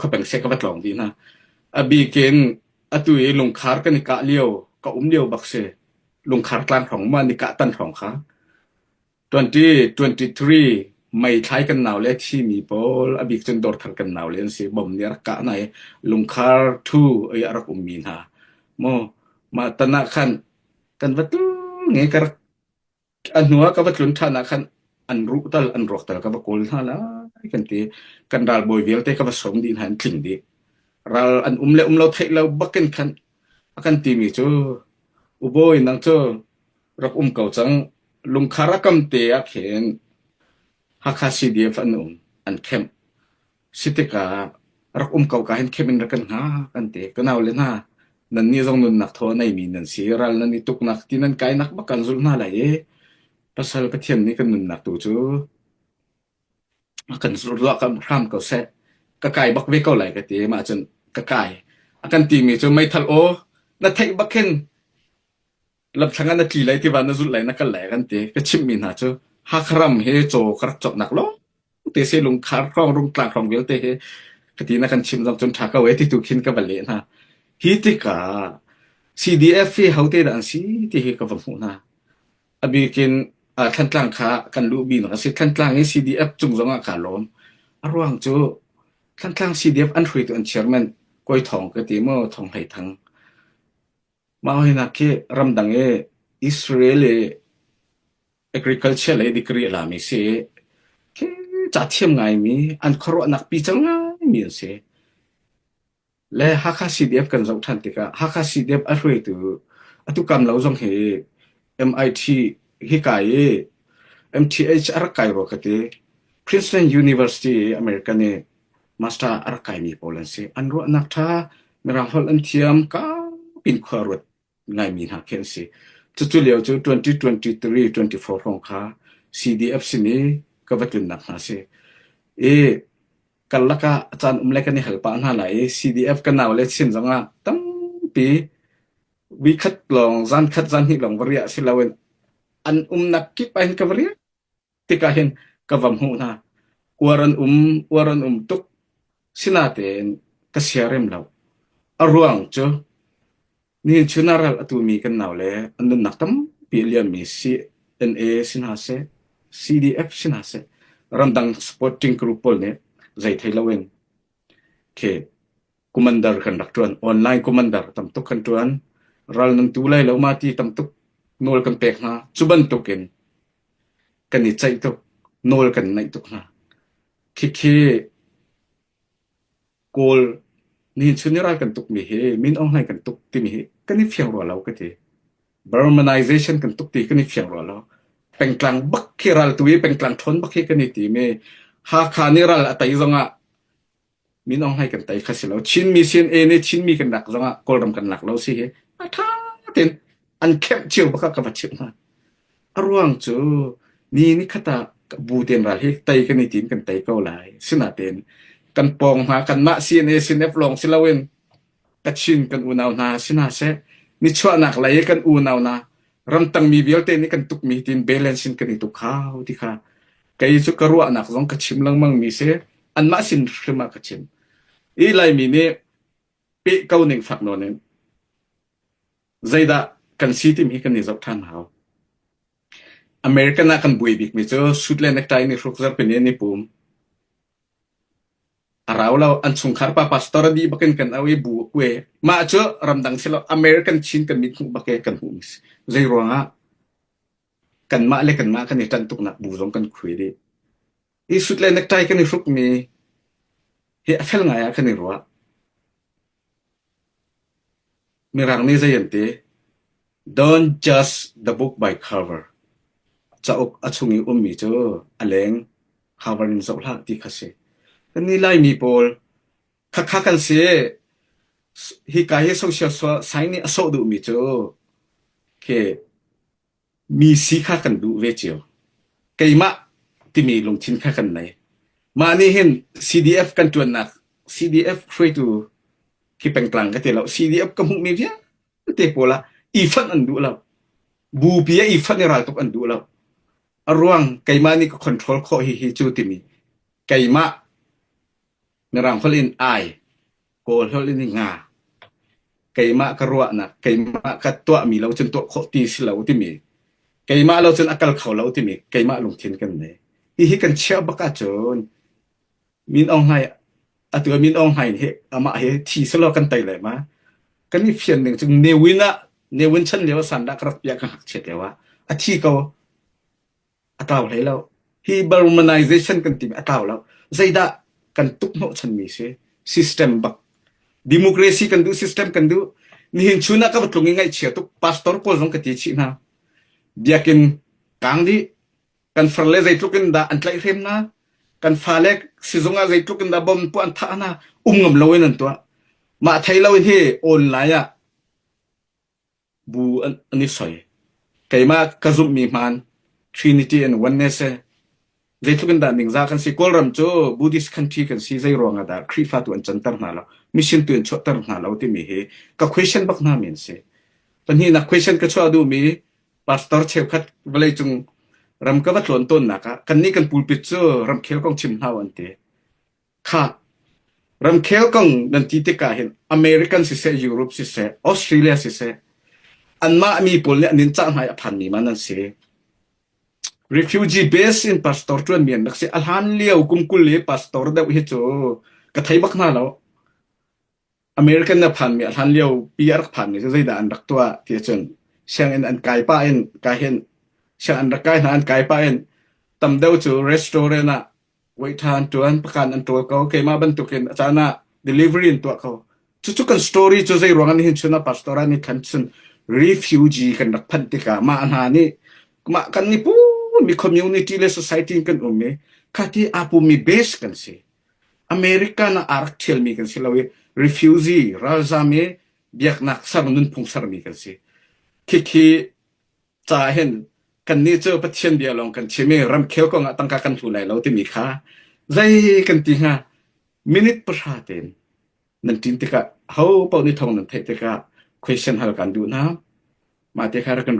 Khuapeng seh ka va tlawng dih hna. A bik in atu i lungkhar kan i kah lio, ka um lio bak si. Lungkhar tlang hrawng ma ni kah tan hrawng kha. 2023 May thlai kan nau le thimi pawl a bik cun dawrthar kan nau le an si. Bom nih a rak kah hna i lungkhar thu i a rak ummi hna. Mu mah tan ah khan kan va tlung nge ka rak A hnu ah ka va tlun ṭhan ah khan an ruh tal an ruak tal ka va kawl hna lai kan ti. Kan ralbawi vialte ka va sawm dih hna an tling dih. Ral an um le um lo theih lo bakin khan a kan timi cu Ubawi nang cu rak um ko cang. Lungkhar a kam te ah khin Hakha CDF an um an khemh. Si tikah rak um ko ka hin khem in rak kan hngak an ti. Ka naule hna, nannih zong nunnak thaw a neimi nan si. Ral nan i tuknak ti nan kainak bak kan zulh hna lai i pasal Pathian nih kan nunnak tu cu a kan zulh kan hram ko seh. Ka kai bak ve ko lai ka ti. Mah cun ka kai. A kan timi cu meithal aw na theih bak khin lamthlang ah na tli lai tiva na zulh lai na kal lai kan ti. Ka chimhmi hna cu Hakha ram hi caw ka rak cawknak lawng te si lungkhar hrawng rungtlang hrawng vialte hi ka ti na kan chim zong cun ṭha ko e ti tu khin ka va leh hna. Hi tikah CDF hi hote dah an si ti hi ka va hmuh hna. A bikin uh, Thantlang kha kan luh binak a si. Thantlang i CDF cung zongah kaa lawm. A ruang cu Thantlang CDF an hruaitu an chairman Kawi Thawng ka ti maw Thawng Hlei Thang. Mah hoinak khi ramdang i Israel i agriculture lei degree a lami si i khi ca thiam ngaimi an khuaruahnak pical ngaimi an si. Le Hakha CDF kan zoh ṭhan tikah Hakha CDF a hruaitu atu kam lo zong hi MIT hi kai i MTH a rak kai rua ka ti. Princeton University i American i master a rak kaimi pawl an si. An ruahnak ṭha, Mirang holh an thiam, kau in khua ruat ngaimi hna khi an si. Cucu lio cu 2023-24 hrawng kha CDF sin i ka va tlunnak hna si. I karlak ah a caan um le kan i hal pah hna lai i CDF ka nau le chin zongah tampi vikhat lawng zan khat zan hnih lawng va riah si loin an umnak kip ah hin ka va riah tikah hin ka va hmuh hna. Uar an um, uar an um tuk. Sinatein ka siarem lo. A ruang cu nihin chun ah ral a tumi kan naule an nunnak tampi a liammi CNA si hna seh, CDF si hna seh, ramdang supporting group pawl nih zei thei loin khi commander kan rak ṭuan. Online commander tam tuk kan ṭuan. Ral nan tu lai lo ma ti tam tuk nawl kan pek hna. Cu bantukin kan i ceih tuk, nawl kan naih tuk hna. Khikhi Kawl nihin chun i ral kan tukmi hi Min Aung Hlaing kan tuk timi hi kan i fiang rua lo ka ti. Burmanization kan tuk ti kan i fiang rua lo. Pengtlang bak khi ral tu i pengtlang ṭhawn bak hi kan i tim i Hakha nih ral a tei zongah Min Aung Hlaing kan tei kha si lo. Chinmi CNA nih Chinmi kan lak zongah Kawlram kan lak lo si hi a ṭha tein an khemh cio bak ah ka va chimh hna. A ruang cu ni nikhat ah bu tein ral hi tei kan i tim kan tei ko lai. Sinain kan pawng hna kanmah CNA CNF lawng si loin Kachin kan unau hna si hna seh nichuahnak lei kan unau hna ramtangmi vialte nih kan tukmi tiin balance in kan i tuk hau ti kha kei cu ka ruahnak zong ka chim lengmang mi si anmah sin hrim ah ka chim. I Laimi nih peh ko ning fak nawn in zeidah kan si timi hi kan i zoh ṭhan hau. American ah kan buai bikmi cu suit le necktie nih hruk zarhpini an i pum. A rau lo. An chungkhar pa pastor a dih bakin kan auh i bu a kue. Mah cu ramdang si lo American Chin kan mit hmuh bak i kan hmuhmi si. Zei ruangah kanmah le kanmah kan i ṭanh tuknak bu zong kan khui dih. I suit le necktie kan i hrukmi hi a fel ngai ah kan i ruah. Mirang nih zei an ti? Don't judge the book by cover. Cauk a chung i ummi cu a leng cover in zoh hlah ti kha si. Kannih Laimi pawl khakha kan si. Hika hi social science nih a sawh duhmi cu khi Mi si kha kan duh ve cio. Keimah timi lungthin kha kan nei. Mah nih hin CDF kan ṭuannak CDF hruaitu khi pengtlang ka ti lo. CDF ka hmuhmi vialte pawl ah i fonh an duh lo. Bupi ah i fonh i raltuk an duh lo. A ruang keimah nih ka control khawh hihi cu timi keimah. Mirang holh in ai, Kawl holh in nga. Keimah ka ruahnak, keimah ka tuahmi lo cun tuah khawh ti si lo timi, keimah lo cun a kal kho lo timi keimah lungthin kan nei. Hihi kan chiah bak ahcun Min Aung Hlaing atu ah Min Aung Hlaing hi amah hi thi selaw kan tei lai ma. Kan i fian ning cu Ne Win ah Ne Win chan lio ah sandah ka rak piah ka ngakchiat lio ah a thi ko. A tlau hlei lo. Hi Burmanization kan timi a tlau lo. Zeidah kan tuk hnawhchanmi si? System bak. Democracy kan duh, system kan duh. Nihin chun ah ka va tlung i ngaihchia tuk. Pastor pawl zong ka ti chih hna. Biakinn kang dih. Kan farle zeitluk in dah an tlaihhrem hna. Kan fale sizung ah zeitluk in dah bom puah an thah hna. Um ngam loin an tuah. Mah thei loin hi online ah bu an, an i soi. Keimah ka zumhmi hmaan Trinity and Oneness he zeitluk in dah ningzah kan si. Kawlram cu Buddhist country kan si zei ruang ah dah Khrihfa tu an canter hna lo, mission tu an chuahter hna lo timi hi ka question bak hna mi an si. Pahnihnak question ka chuah duhmi pastor cheukhat vawleicung ram ka va tlawn tawnnak ah kannih kan pulpit cu ramkhel kong chim hna an ti. Khah! Ramkhel kong nan ti tikah hin American siseh, Europe siseh, Australia siseh, anmah mi pawl nih an in cah hna i a phanmi man an si. Refugee base in pastor ṭuanmi an rak si. A hlan lio kum 20 i pastor deuh hi cu ka thei bak hna lo. American na phanmi a hlan lio pi a rak phanmi cu zeidah an rak tuah ti ahcun sianginn an kai pah in ka hin sianginn an rak kai hna an kai pah in tam deuh cu restaurant ah waiter an ṭuan pakan an ṭawl ko keimah bantukin a caan ah delivery an tuah ko cucu kan story cu zei ruang an hin chun ah pastor an i khan chun refugee kan rak phanh tikah mah hna nih mah kan ni pu mi community le society in kan um i khati aa pummi base kan si American ah aa rak ṭhialmi kan si lo i refugee ralzam i biaknak ser nunphung sermi kan si. Khikhi ca hin kannih cu Pathian bia lawng kan chim i ramkhel kong ah tangka kan hlu lai lo timi kha zei kan ti hnga minute pahra tein nan ṭin tikah ho paoh nih thawng nan theih tikah question hal kan duh hna. Mah te kha rak kan.